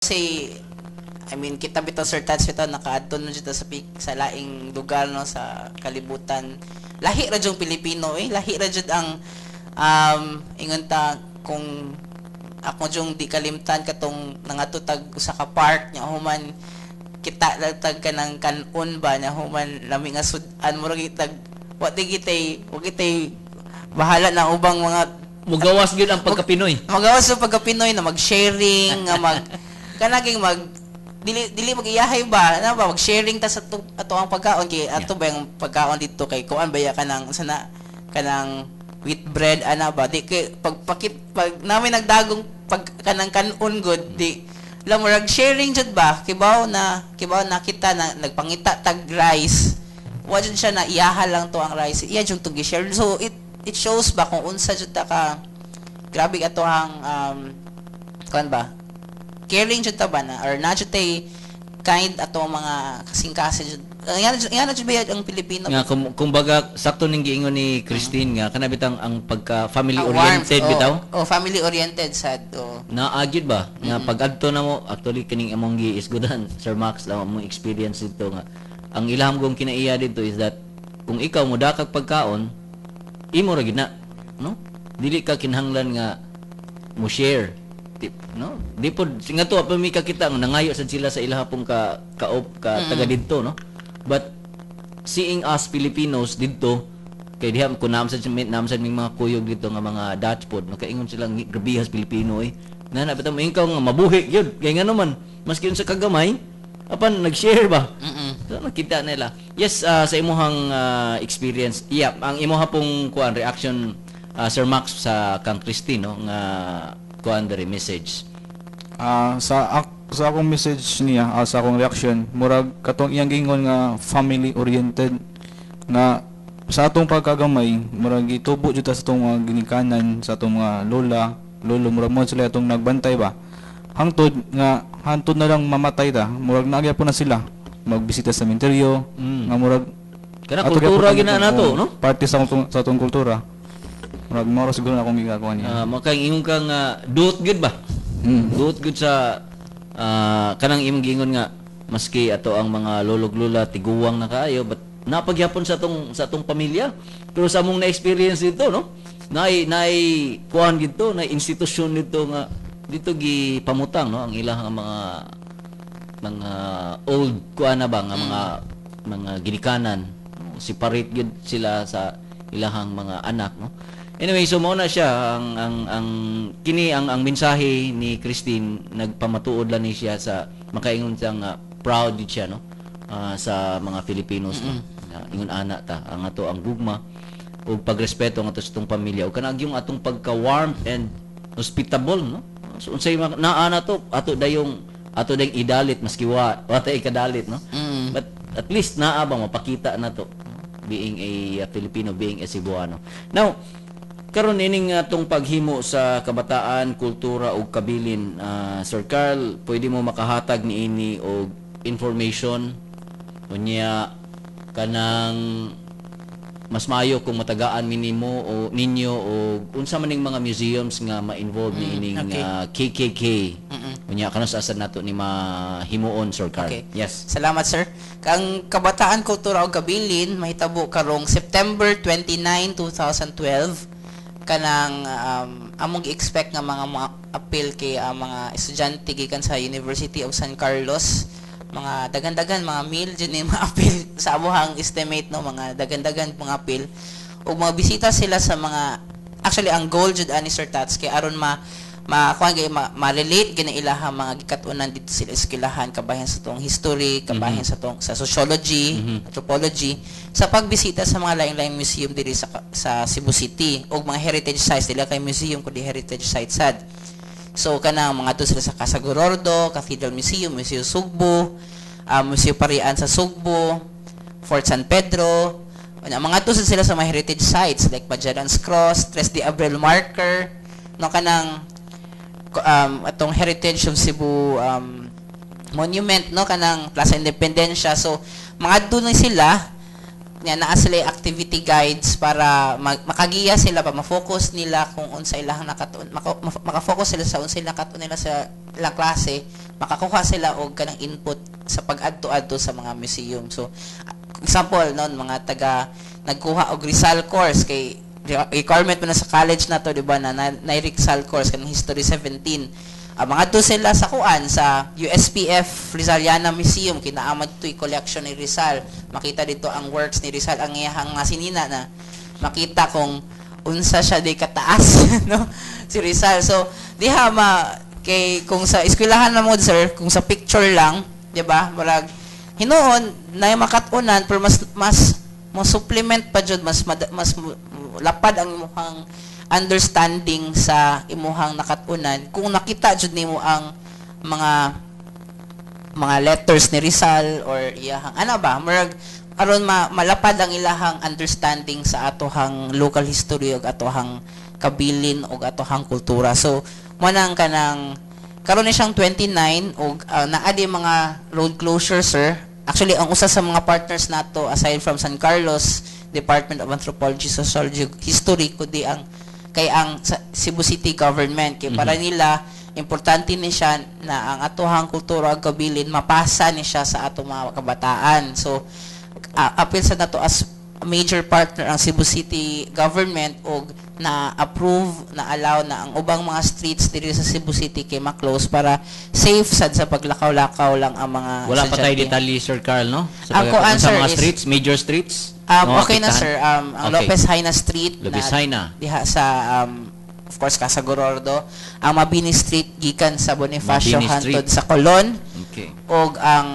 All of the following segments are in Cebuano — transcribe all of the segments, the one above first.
Say, I mean, kita bitaw, Sir Tats, bitaw nakaadto na dito sa pik, sa laing lugar, no, sa kalibutan. Lahi ra jud Pilipino eh, lahi ra jud ang ingon ta. Kung ako jung di kalimtan katong nangadto tag usa ka park nya, human kita tag kanang kanon ba nya, human lami nga sud-an, murag tag wa di gitay, wa gitay bahala na ubang mga Mugawas gyud ang pagka-Pinoy. Magawas sa pagka-Pinoy na mag-sharing nga mag kanaging mag dili dili mag-iyahay ba na ba, mag-sharing ta sa ato ang pagkaon kay ato ba yung pagkaon dito kay kuan ba ya, kanang sana kanang wheat bread ana ba, di kay pagpakit pag namin nagdagong pag kanang kanon good di la, murag sharing jud ba, kibaw na kita na nagpangita tag rice, wa jud siya na iyaha lang to ang rice, iya jud tong gi-share. So it shows ba kung unsa jud ta ka grabe ato ang kuan ba, caring jud ta ba na or na jud tay kind ato ang mga kasing-kasing jud. Nga na jud ba ang Pilipino? Nga kumbaga sakto ning giingon ni Christine nga kana bitang ang pagka family Ang oriented warmth, bitaw. Oh, family oriented sad, oh. Naagid ba nga pag adto na mo, actually kining among giisgudan, Sir Max, lang among experience dito nga ang ilahang kong kinaiya dito is that kung ikaw mo dakag pagkaon, imo ra gid na, no? Dili ka kinahanglan nga mo share. Di, no, di pod nga to pa mi kakita nga nangayo sad sila sa ilaha pong ka kaop ka taga didto, no? But seeing us Filipinos didto kay diha kun naam sad ming mga kuyog dito nga mga Dutch pod, nakaingon sila, "Grabehas Pilipino eh." Na bitaw mo ikaw nga mabuhi gyud kay ngano man maski unsa kagamay apan nag-share ba. So nakita nila. Yes, sa imuhang experience, yeah, ang imuha pong kuan reaction, Sir Max, sa kang Christine, no, nga kuan diri message. Sa akong message niya, sa akong reaction, murag katong iyang giingon nga family oriented nga sa atong pagkagamay, murag gitubo jud ta sa atong mga ginikanan, sa atong mga lola, lolo, murag mo sila atong nagbantay ba. Hangtod nga hangtod na lang mamatay ta, murag naa gyapon na sila magbisita sa sementeryo, nga murag Kana ato kultura gyapon gina nato, oo, no? Parte sa atong kultura. Murag mao ra siguro na akong ginagawa niya. Makay ingon ka nga duot gyud ba? Duot gyud sa kanang imong giingon nga maski ato ang mga lolog lola tiguwang na kaayo, but napagyapon sa atong pamilya. Pero sa among na-experience dito, no, naay kuan dito, naay institusyon dito nga dito gipamutang, no, ang ilang mga old kuan na ba nga mga ginikanan, no? Separate gyud sila sa ilahang mga anak, no? Anyway, so mao na siya ang kini ang mensahe ni Christine, nagpamatuod lang ni siya sa makaingon siya nga proud gyud siya, no, sa mga Filipinos, no? Na ingon ana ta ang ato ang gugma ug pagrespeto nga sa atong pamilya ug kanang yung atong pagka warm and hospitable, no? So unsay naa na to ato dayong ato dayong idalit maski wa tay ikadalit, no? But at least naa ba mapakita na to being a Filipino, being a Cebuano. Now karon ining atong paghimo sa kabataan, kultura ug kabilin, Sir Carl, pwede mo makahatag niini og information unya kanang mas maayo kung matagaan mi nimo o ninyo o unsa man ning mga museums nga ma-involve niining KKK. Unya kanus asa nato ni mahimuon, Sir Carl? Okay. Yes. Salamat, sir. Ang Kabataan, Kultura ug Kabilin mahitabo karong September 29, 2012. Kanang among gi-expect nga mga appeal kay ang mga estudyante gikan sa University of San Carlos, mga dagan-dagan mga mil jud ni mga appeal sa amuhang estimate, no, mga dagan-dagan mga appeal ug mga bisita sila sa mga, actually ang goal jud ani, Sir Tats, kay aron ma ma kuan gay ma-relate gina ilaha mga gikat-unan dito sila eskwelahan, kabahin sa tong history, kabahin sa tong sa sociology, anthropology, sa pagbisita sa mga laing-laing museum diri sa Cebu City ug mga heritage sites, dili kay museum kundi heritage sites sad. So kanang mga to sila sa Casa Gorordo, Cathedral Museum, Museo Sugbo, Museo Parian sa Sugbo, Fort San Pedro. Ano, mga to sila sa mga heritage sites like Magellan's Cross, Tres de Abril Marker, no, kanang atong Heritage of Cebu monument, no, kanang Plaza Independencia. So mga doon na sila Nya naa sila activity guides para makagiya sila pa, ma-focus nila kung unsa ilang nakatuon, maka-focus sila sa unsa ilang nakatuon nila sa ilang klase, makakuha sila og kanang input sa pag-adto-adto sa mga museum. So example noon, mga taga nagkuha og Rizal course, kay requirement mo na sa college na to, di ba, na Rizal course kanang History 17. Mga to sila sa kuan, sa USPF Rizaliana Museum, kinaamad to'y collection ni Rizal. Makita dito ang works ni Rizal, ang iyahang mga sinina na makita kung unsa siya di kataas, no, si Rizal. So diha ma kay kung sa eskwelahan na mo, sir, kung sa picture lang, di ba, murag hinuon na makat-unan, pero mas mas mo supplement pa jud, mas lapad ang imuhang understanding sa imuhang nakat-unan kung nakita jud nimo ang mga letters ni Rizal or iyahang ano ba, murag aron malapad ang ilahang understanding sa atohang local history ug atohang kabilin ug atohang kultura. So mo nang kanang karon ni siyang 29 ug naa di mga road closure, sir. Actually, ang usa sa mga partners nato aside from San Carlos Department of Anthropology, Sociology, History kundi ang kay ang sa Cebu City Government, kay para nila importante ni siya na ang atohang kultura ug kabilin mapasa ni siya sa atong mga kabataan. So apil sa nato as major partner ang Cebu City Government og na approve, na allow na ang ubang mga streets diri sa Cebu City kay ma-close para safe sad sa paglakaw-lakaw lang ang mga Wala pa tayo estudyante. Detalye, Sir Carl, no? Sa Ang kuan, sa sir, mga streets, major streets? No, Okay na, apektahan? sir. Ang Lopez Jaena Street Lopez na Jaena. diha sa of course Casa Gorordo, ang Mabini Street gikan sa Bonifacio Mabini hantod Street. sa Colon ug ang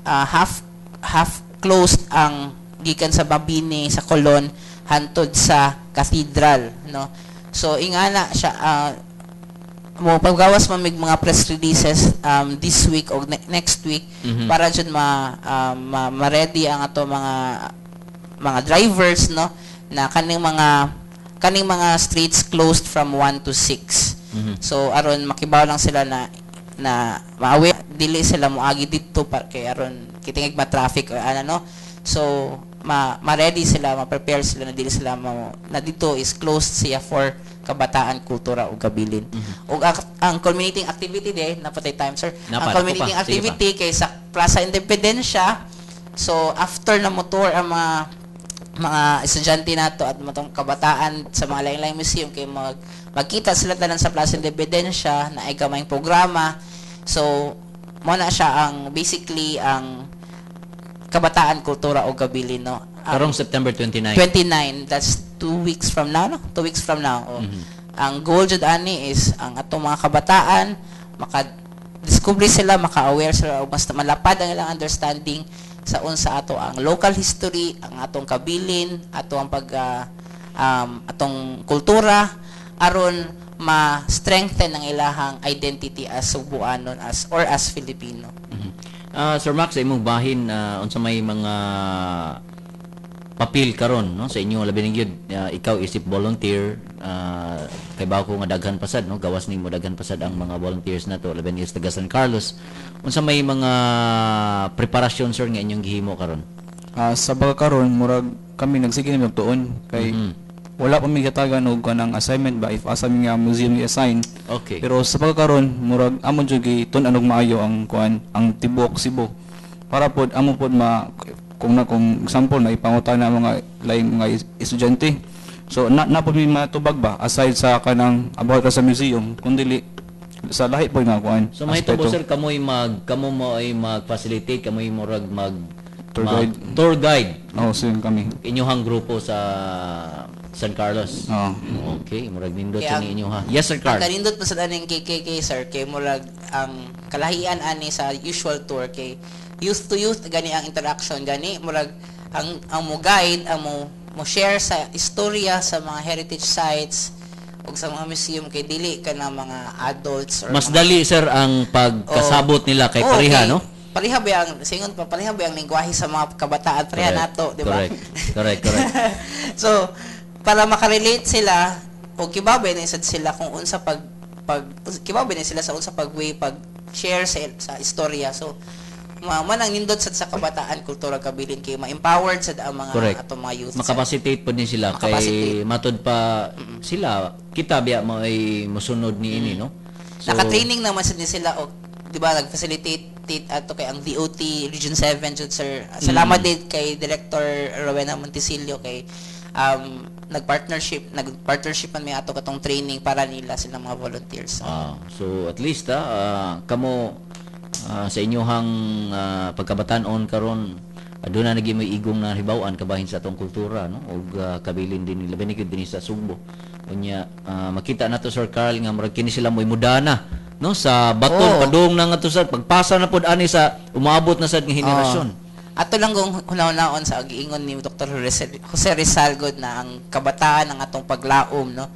half half closed ang gikan sa Mabini sa Colon hantod sa Cathedral, no? So ingana siya, mo paggawas man mig mga press releases this week o next week para jud ma-ready ang ato mga drivers, no, na kaning mga streets closed from 1 to 6. So aron makibaw lang sila na na ma-aware dili sila moagi didto para kay aron kitingig ma-traffic or ano, no. So ma ma-ready sila, ma-prepare sila na dili sila mo na dito is closed siya for Kabataan, Kultura ug Kabilin. Ug ang culminating activity de napatay time, sir. Napa, Ang culminating nako pa. Sige pa. activity kay sa Plaza Independencia. So after na motor ang mga estudyante nato at matong kabataan sa mga lain-laing museum kay magkita sila tanan sa Plaza Independencia na ay gamayng programa. So mo na siya ang basically ang Kabataan, Kultura o Kabilin, no. Ang Karong September 29. 29, that's 2 weeks from now, no, 2 weeks from now, oh. Ang goal jud ani is ang atong mga kabataan maka discover sila, maka-aware sila o basta malapad ang ilang understanding sa unsa ato ang local history, ang atong kabilin, ato ang pag atong kultura aron ma-strengthen ang ilahang identity as Sugbuanon as or as Filipino. Sir Max, sa imong bahin, unsa may mga papel karon, no, sa inyo, labi ni gyud ikaw isip volunteer, kay bako nga daghan pasad, no, gawas nimo daghan pasad ang mga volunteers na to, labi ni sa taga San Carlos? Unsa may mga preparasyon, sir, nga inyong gihimo karon? Sa karon murag kami nagsige na magtuon kay wala pa mi gatagan og kanang assignment ba if asa mi nga museum i-assign. Pero sa pagkaron murag amon jud gitun-an og maayo ang kuan, ang tibuok Cebu. Para pod amo pod ma kung na kung example na ipangutan na mga laing mga estudyante. So na pod mi matubag ba aside sa kanang about ka sa museum kung dili sa lahi pod nga kuan. So mahitabo, aspeto. sir, kamoy mag kamo mo ay mag-facilitate, kamoy murag mag Tour guide. Tour guide Oh, so yun kami. inyuhang grupo sa San Carlos. Oo. Okay, murag nindot Kaya sa inyo ha. Yes, Sir Ang Carl. kanindot pa sa aning KKK, sir, kay murag ang kalahian ani sa usual tour kay youth to youth gani ang interaction gani, murag ang mo guide, ang mo mo share sa istorya sa mga heritage sites ug sa mga museum kay dili ka na mga adults or Mas mga dali, sir, ang pagkasabot nila kay Oo, pareha, kay no? Pareha ba ang singon pa, pareha ba ang lingwahe sa mga kabataan, pareha nato, di ba? Correct. Correct, correct. So para makarelate sila o kibaw na sad sila kung unsa pag pag kibaw na sila sa unsa pag way pag share sa istorya. So Man ang nindot sad sa Kabataan Kultura Kabilin kay ma-empowered sad ang mga atong mga youth. Makapacitate pod ni sila kay Makapacitate. matud pa sila kita biya mo ay mosunod ni ini, no? So, Naka-training naman sad ni sila og, di ba, nag-facilitate ato kay ang DOT Region 7 jud, sir. Salamat din kay Director Rowena Montecillo kay nag-partnership man may ato katong training para nila silang mga volunteers. So at least kamo sa inyohang pagkabatan-on karon, aduna na gyud may igong na hibaw-an kabahin sa atong kultura, no, ug kabilin din labi ni gyud dinhi sa Sugbo. Unya makita nato, Sir Carl, nga murag kini sila mo'y mudana, no, sa baton padung na ngadto sa pagpasa na pod ani sa umaabot na sad nga henerasyon. Ato lang kung hunahunaon sa giingon ni Dr. Jose Rizal gud na ang kabataan ang atong paglaom, no,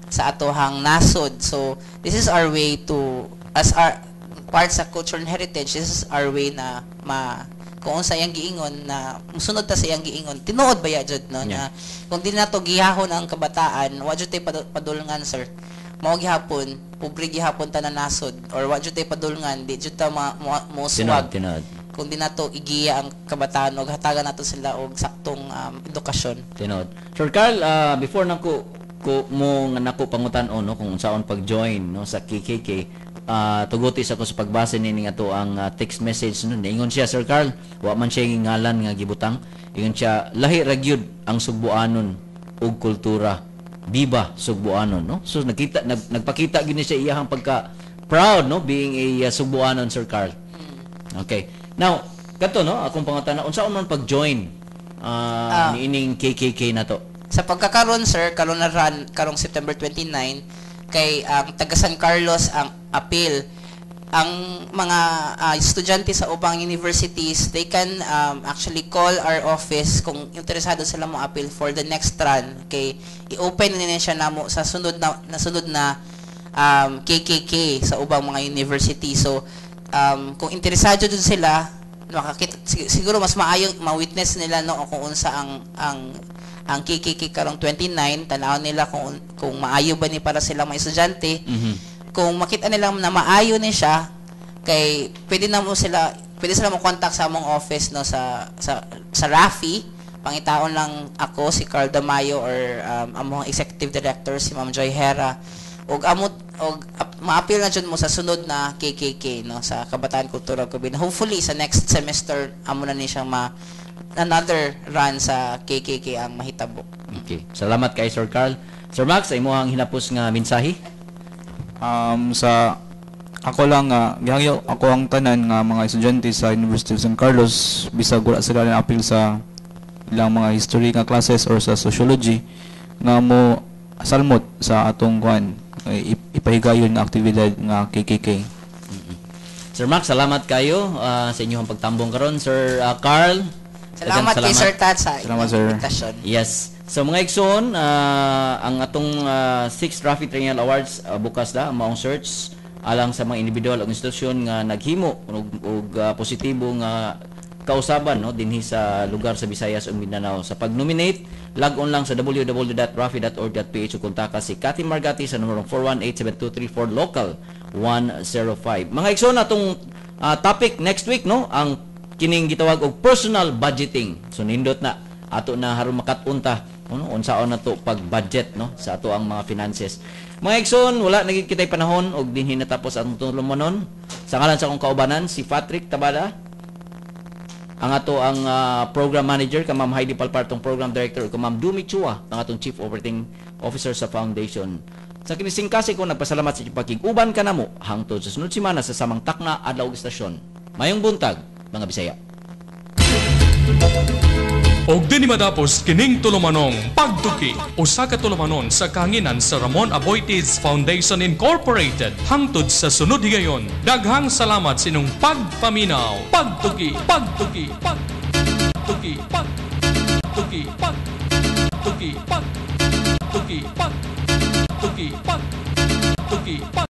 sa atohang nasod. So this is our way to, as our part sa culture and heritage, this is our way na ma kung unsa iyang giingon na musunod ta sa iyang giingon, tinuod ba ya jud, no, na kung di nato gihahon ang kabataan, wa jud tay padulngan, sir. Mao gihapon pobre gihapon ta na nasod or wa jud tay padulngan, di jud ta Tinuod, mouswag tinuod. Kung di nato igiya ang kabataan og hatagan nato sila og saktong edukasyon. Tinuod. Sir Carl, before nako ko mo nga nako pangutan-on, no, kung unsaon pag-join, no, sa KKK, tuguti sa ko sa pagbasa nining ato ang text message, no. Niingon siya, Sir Carl, wa man siya ngalan nga gibutang. Ingon siya, lahi ra gyud ang Sugbuanon ug kultura. Viva Sugbuanon, no? So nakita nagpakita gyud ni siya iyahang pagka proud, no, being a Sugbuanon, Sir Carl. Okay. Now, kato, no, akong pangutana, unsaon man pag-join niining KKK na to? Sa pagkakaron, sir, karon na run karong September 29 kay ang taga San Carlos ang appeal. Ang mga estudyante sa ubang universities, they can actually call our office kung interesado sila mo appeal for the next run kay i-open ni siya namo sa sunod na nasunod na KKK sa ubang mga university. So kung interesado dun sila, makakita siguro mas maayong ma-witness nila, no, kung unsa ang KKK karong 29, tan-aw nila kung maayo ba ni para sila mga estudyante. Kung makita nila na maayo ni siya, kay pwede sila mo contact sa among office, no, sa RAFI. Pangitaon lang ako, si Carl Damayo, or among executive director si Ma'am Joy Hera og amot og ma-appeal na jud mo sa sunod na KKK, no, sa Kabataan Kultura Kabilin. Hopefully sa next semester amo na ni siyang ma another run sa KKK ang mahitabo. Okay. Salamat kay Sir Carl. Sir Max, sa imong hinapos nga mensahe? Sa ako lang nga gihangyo ako ang tanan nga mga estudyante sa University of San Carlos, bisag wala sila na appeal sa ilang mga history nga classes or sa sociology, nga mo salmot sa atong kuan ay ipahigayon nga aktibidad nga KKK. Sir Max, salamat kayo sa inyong pagtambong karon. Sir Carl, Salamat daghang kay Sir Tat sa Salamat, inyong sir. invitasyon. Yes. So mga igsoon, ang atong 6 Rafi Triennial Awards bukas na ang maong search alang sa mga individual o institusyon nga naghimo og positibo nga kausaban, no, dinhi sa lugar sa Visayas ug Mindanao. Sa pag-nominate, log on lang sa www.rafi.org.ph o kontaka si Cathy Margati sa numerong 418-7234 local 105. Mga igsoon, atong topic next week, no, ang kining gitawag og personal budgeting. So nindot na ato na haron makat-unta, no, unsaon na to pag-budget, no, sa ato ang mga finances. Mga igsoon, wala na gid kitay panahon og dinhi natapos ang tulumanon. Sa ngalan sa akong kaubanan si Patrick Tabada, ang ato ang program manager ka Ma'am Heidi Palpartong, program director ka Ma'am Dumi Chua, ang atong chief operating officer sa foundation. Sa kinisingkasi ko nagpasalamat sa inyong pakig-uban kanamo hangtod sa sunod semana sa samang takna, adlaw ug istasyon. Mayong buntag, mga Bisaya. Og dinhi matapos kining tulumanong Pagtuki, usa ka tulumanon sa kahanginan sa Ramon Aboitiz Foundation Incorporated. Hangtod sa sunod higayon. Daghang salamat sa inyong pagpaminaw. Pagtuki, pagtuki, pagtuki, pagtuki, pagtuki, pagtuki, pagtuki, pagtuki, pagtuki.